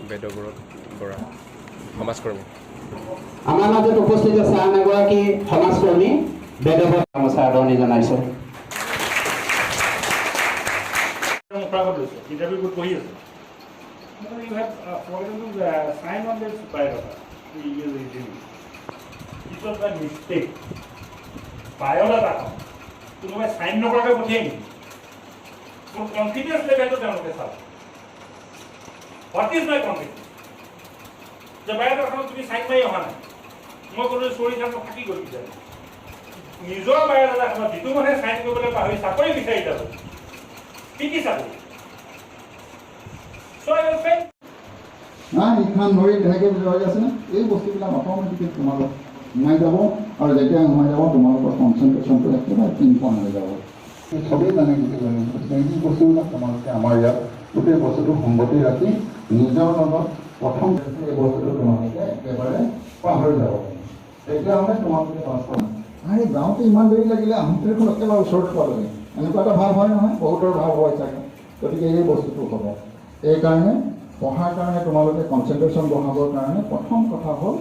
বেদব্ৰত বৰা, সমাজকৰ্মী। আমাৰ মাজত উপস্থিত আছে আন এগৰাকী সমাজকৰ্মী বেদব্ৰত গামোচা আদৰণি জনাইছোঁ। মুখৰ আগত লৈছে, ইণ্টাৰভিউ গোট বহি আছে। You have forgotten to sign on this biodata. You resume. It was by mistake. বায়'ডাটাখন কোনোবাই চাইন নকৰাকৈ পঠিয়াই নেকি? মোৰ কনফিডেঞ্চ লেভেলটো তেওঁলোকে চাব। What is my confidence যে বায়'ডাটাখনত তুমি চাইন মাৰি অহা নাই। মই ক'লো, চৰি ছাৰ, মই থাকি গ'ল কিজানি। নিজৰ বায়'ডাটাখনত যিটো মানুহে চাইন কৰিবলৈ পাহৰি চাকৰি বিচাৰি যাব, কি কি চাকৰি। So I was fine. নাই, ইখন ধৰি তেনেকৈ ৰৈ আছেনে, এই বস্তুবিলাক অট'মেটিকেলি তোমালোক সোমাই যাব আৰু যেতিয়া সোমাই যাব, তোমালোকৰ কনচেনট্ৰেশ্যনটো একেবাৰে পিন পইণ্ট হৈ যাব। চবেই জানে গোটেই, গতিকে এই বস্তুবিলাক তোমালোকে আমাৰ ইয়াত গোটেই বস্তুটো সংগতি ৰাখি নিজৰ লগত প্ৰথম এই বস্তুটো তোমালোকে একেবাৰে পাহৰি যাব। তেতিয়াহ'লে তোমালোকে পাছ কৰা। আৰে, যাওঁতে ইমান দেৰি লাগিলে, আহোঁতে দেখোন একেবাৰে ওচৰত পালোহি, এনেকুৱা এটা ভাৱ হয় নহয়? বহুতৰ ভাৱ হয় চাগে। গতিকে এই বস্তুটো হ'ব। এইকাৰণে পঢ়াৰ কাৰণে তোমালোকে কনচেনট্ৰেশ্যন বঢ়াবৰ কাৰণে প্ৰথম কথা হ'ল